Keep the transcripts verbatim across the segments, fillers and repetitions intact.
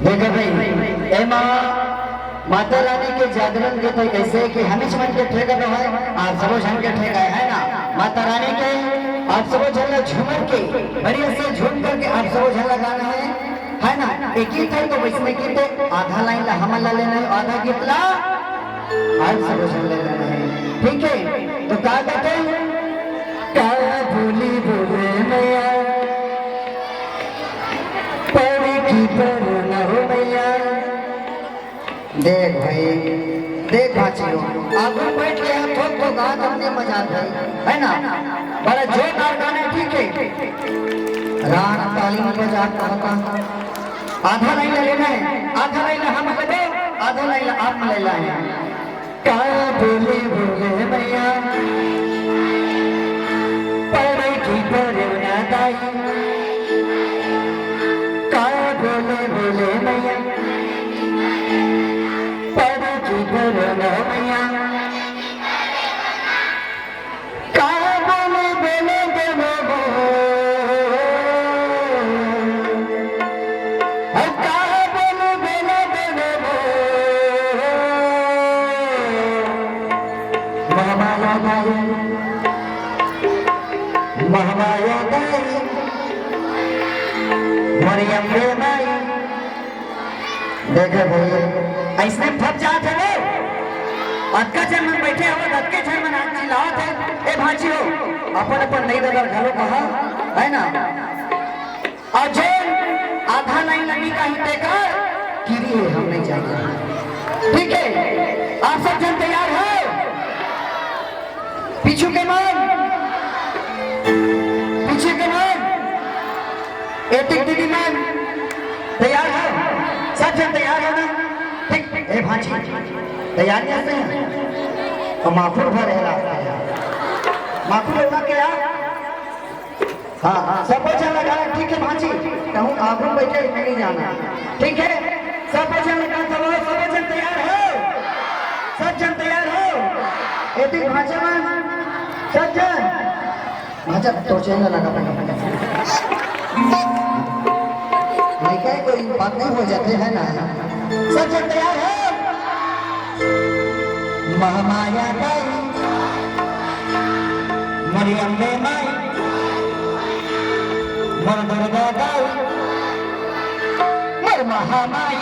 देखो भाई, एमा माता रानी के जागरण के तो ऐसे कि हमीच मन के ठेका तो है, आप सबो झन के ठेका है, है ना? माता रानी के आप सबो झन ला झूमर के, बढ़िया से झूम करके आप सबो झन ला गाना है, है ना? एक गीत है तो वैसने गीत है, आधा लाइन ला हमन ला लेना है, आधा गीत ला आप सबो झन ला लेना है, ठीक है? तो का कहते हैं? का बोली बोले मैया, पड़े की पर न हो मैया। देख भाई, देख भांची हो, आगू बैठ के हम थोक तो गा करके मजा भाई, है ना? बड़ा जोरदार गाना, ठीक है? राग ताली में बजा के होता। आधा लाइन ले लेना है, आधा लाइन हम लेबो, आधा लाइन आप ले लेना है। का बोले बोले मैया, पड़े की पड़े ना दाई। का बोले बोले मैया, पड़े की पड़े ना मैया। का बोले बोले बोले बोले। अब का बोले बोले बोले बोले। महामाया दाई, महामाया दाई, मरियम रे माई। देखे भैया, ऐसने फट जात हे वो। अतका झन मन बैठे हवत, अतके झन मन आज चिल्लावत हे, "ए भांची हो, अपन अपन नई ददर घलो कहा," है ना? अउ जेन आधा लाइन लगी कहीं तेकर, किरी हे, हम नहीं जाएंगे। ठीक है, आप सब झन तैयार हो? पीछू के मन, पीछू के मन, एतिक दीदी मन, तैयार हो? सब झन तैयार हो ना? ठीक, ए भांची, तैयार कैसे हैं? और माखुर भर है रास्ता यार। माखुर होगा क्या? हाँ, हाँ, सब झन लगा, ठीक है भांची, कहूँ आगू बैठे नहीं जाना, ठीक है? सब झन लगा, सब, सब झन तैयार हो? सब झन तैयार हो? एतिक भांचा मन, सब झन। अच्छा, तो चैनल लगा पहले। नहीं कहे कोई बात नहीं हो जाते है ना। सब जन तैयार है? महामाया दाई, मोरी अम्बे माई, मोर दुर्गा दाई, मोर महामाई।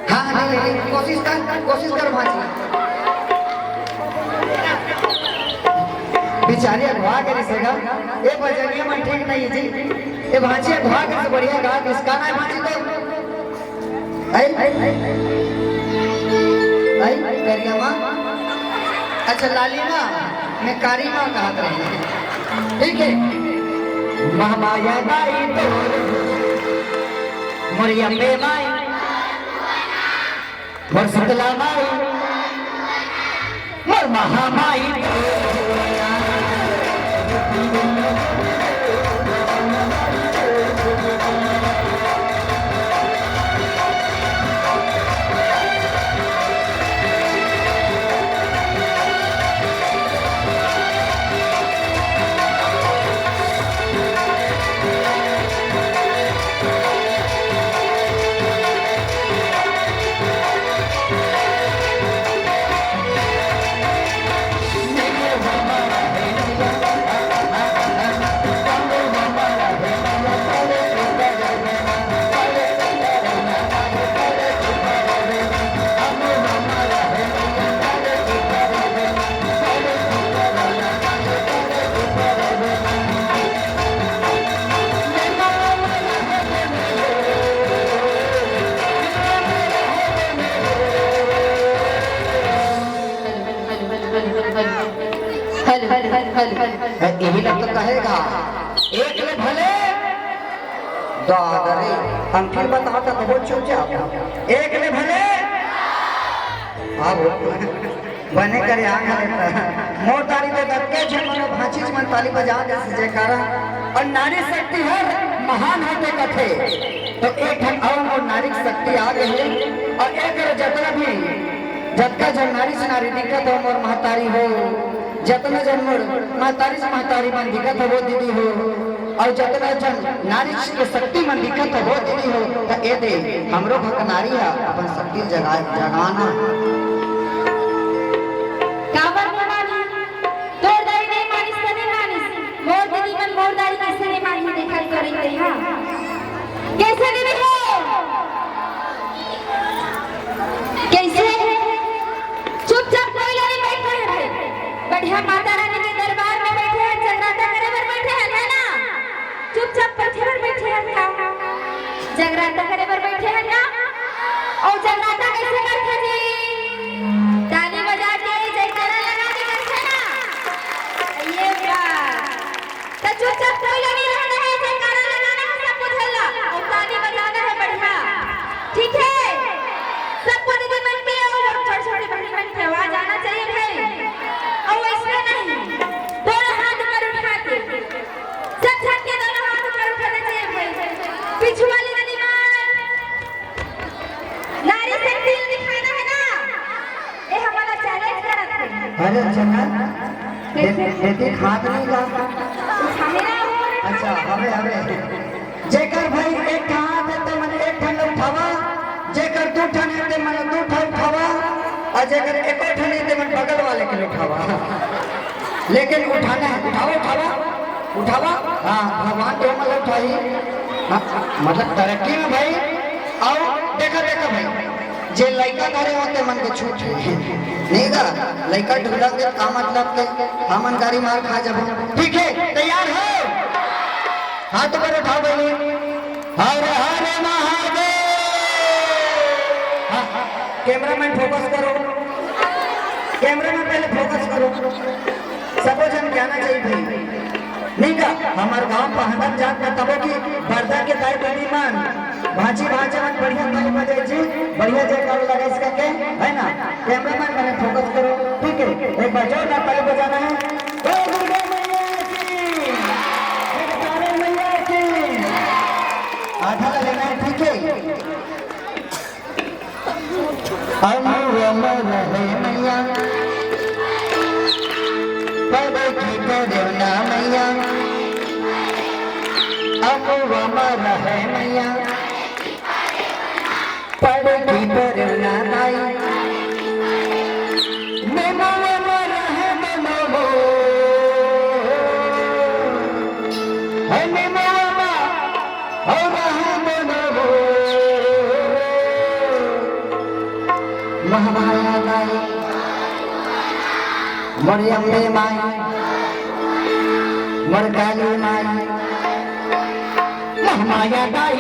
हाँ, हाँ, नहीं, नहीं, कोशिश कर, कोशिश कर भांची। बिचारी अगवा के रिसेगा, ए बजनिया मन ठीक नहीं जी। ए भांची अगवा के से बढ़िया गा, इसका ना भांची तो। आई, आई, आई, करिया माँ। अच्छा, लाली माँ, मैं कारी माँ कहा रही। ठीक है। महामाया दाई तोर मोर अम्बे माई, मोर शीतला माई, मोर महामाई। तो अरे, हम फिर बताओ तो बहुत चुपचाप। एक ले भले। अब बने करे आंग ले। मोर तारी तो दक्के झन मनो भांची मन ताली बजा दे से जयकारा। और नारी शक्ति हर महान होथे कथे। तो एक ठन अउ मोर नारी शक्ति आ गई है। और एक जतना भी, जतका झन नारी से नारी दिखत हो मोर महतारी हो, जतना झन मोर महतारी से महतारी मन दिखत हो वो दीदी हो, और जतना झन नारी के शक्ति मन दिखत हो वो दीदी हो, त ए दे हमरो भक नारी ह अपन शक्ति जगा, जगाना। काबर नो मानी? तोर दाई नहीं मानिस त नहीं मानिस। मोर दीदी मन मोर दाई कैसे नहीं मानी देखा करेंगे, हाँ। कैसे दीदी हो? कैसे? चुपचाप कोई ला नहीं बैठे हैं भाई। बढ़िया माता रानी के दरबार में बैठे हैं, जगराता करे बर बैठे हैं, है ना? चुपचाप बैठे बर बैठे हैं का? जगराता करे बर बैठे हैं का? और जगराता कैसे करथे जी? ताली बजा के, जयकारा लगा के करथे ना? ये बात। तो चुपचाप कोई ला नहीं रहना है, जयकारा लगाना है सबको झल्ला और ताली बजाना है बढ़िया, ठीक है? सबको दीदी मन के और छोटे छोटे बहनी मन के आवाज आना चाहिए भाई। और इसमें नहीं, दोनों हाथ ऊपर उठा के, सब झन के दोनों हाथ ऊपर उठाना चाहिए भाई। पीछू वाली दीदी मन, नारी शक्ति दिखाना है ना, ये हमारा चैलेंज करत है। अरे अच्छा ना, दे-, देती खात नहीं का? उठाए ना हो। अच्छा, हवे, हवे। जेकर भाई एक ठन हाथ है, ते मन एक ठन उठावा, जेकर दू ठन है, ते मन दू ठन उठावा, और जेकर एको ठन है, ते मन बगल वाले के उठावा। लेकिन उठाना है, उठावा, उठावा, उठावा। हाँ, भगवान तो मन उठाई। हाँ, मतलब तरक्की में भाई। अउ देखा, देखा भाई, जे लइका धरे होते मन के छूट है। नहीं गा, लइका ढूंढा के का मतलब के, हमन गाड़ी मार खा जाबो। ठीक है, तैयार हो? हाथ ऊपर उठाओ भाई। हर हर महादेव। हाँ, हाँ, कैमरामैन फोकस करो, कैमरामैन पहले फोकस करो। सबो झन के आना चाहिए भाई। नहीं का, हमार गांव पहांदम जात में तबो की बरदा के दाई दीदी मन, भांची भांचे मन बढ़िया ताली बजाई जी, बढ़िया जयकारा लगा इसका के, है ना? कैमरामैन मैंने फोकस करो, ठीक है? एक बार जोरदार ताली बजाना है। जय दुर्गा मैया की, जय तारा मैया की। आधा लेना है, ठीक है? अमु अमर है मैया, पद की करुणा मैया, अमु अमर है मैया, पद की करुणा दाई, मेमो अमर है मेमो, है मेमो अमर। और रहम न हो। महामाया दाई, मोर अम्बे माई, मोर काली माई, महामाया दाई।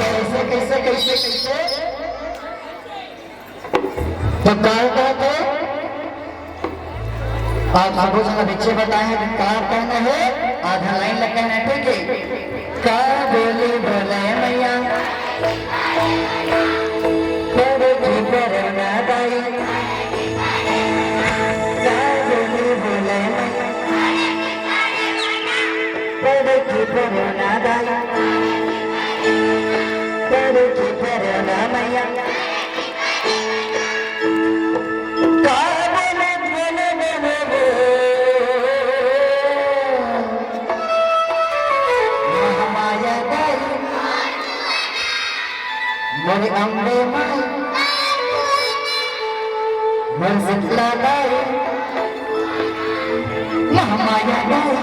कैसे, कैसे, कैसे, कैसे? तो काय कहते? आप सबो झन ला बच्चे बताए हैं कि का कहना है, आधा लाइन ला कहना है, ठीक है? का बोली बोले मैया, पड़े की पड़े ना दाई, का बोली बोले मैया, पड़े की पड़े ना दाई, पड़े की पड़े ना मैया। महामाया दाई, मोर अम्बे माई, मोर शीतला दाई, महामाया दाई।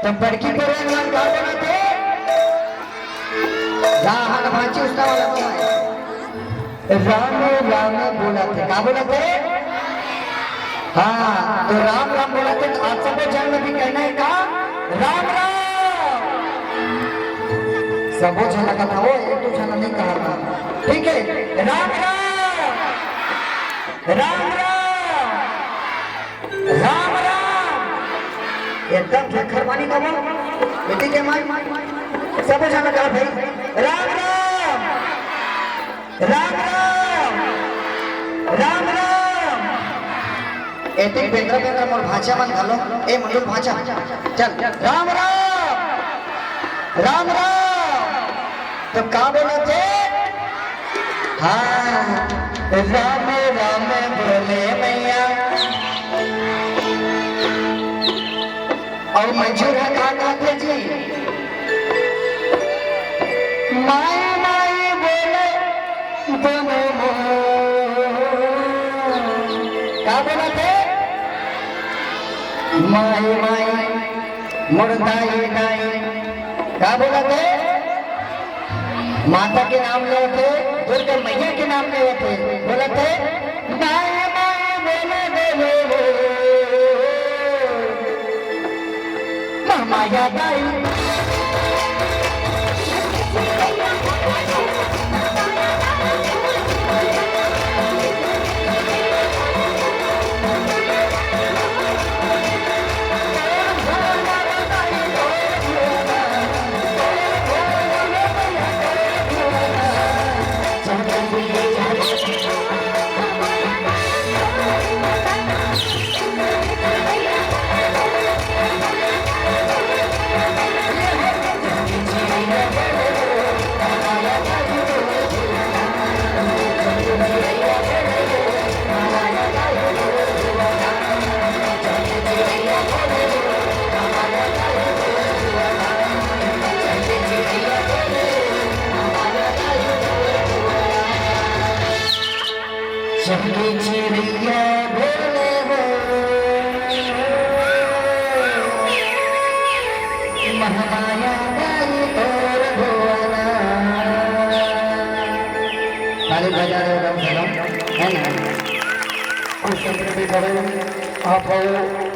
तो बड़की बहन मन का बोलत हे? राहन भांची उसका वाला तो है। राम राम बोलत हे, का बोलत हे? हाँ, तो राम राम बोलत हे, तो आप सबो झन ला भी कहना है का? राम राम। सबो झन ला कहा था, वो एक दो झन ला नहीं कहा था। ठीक है, राम राम, राम राम। राम राम। एकदम खेखर मानी कमल। बेटी के माई, सबो झन ला कहा भाई, राम राम, राम राम, राम राम। एती बेंद्रा बेंद्रा मोर भांचा मन घलो, ए मंडुल भांचा, चल, राम राम, राम राम। तो का बोलत हे? हाँ, राम राम बोले मैया। अउ मजूर ह का कहत हे जी? माई माई बोले दोनों मोर। का बोलत हे? माई माई मोर दाई दाई। का बोलत हे? माता के नाम लेवत हे, दुर्गा मैया के नाम लेवत हे, बोलत हे, "माय, माय, बोले, बोले, हो, महामाया दाई।" चमकी चिड़ैया बोले हो, महामाया दाई तोर भुवना। ताली बजा रहे हो कम से कम, है ना? कुछ समय भी करो, आप हो।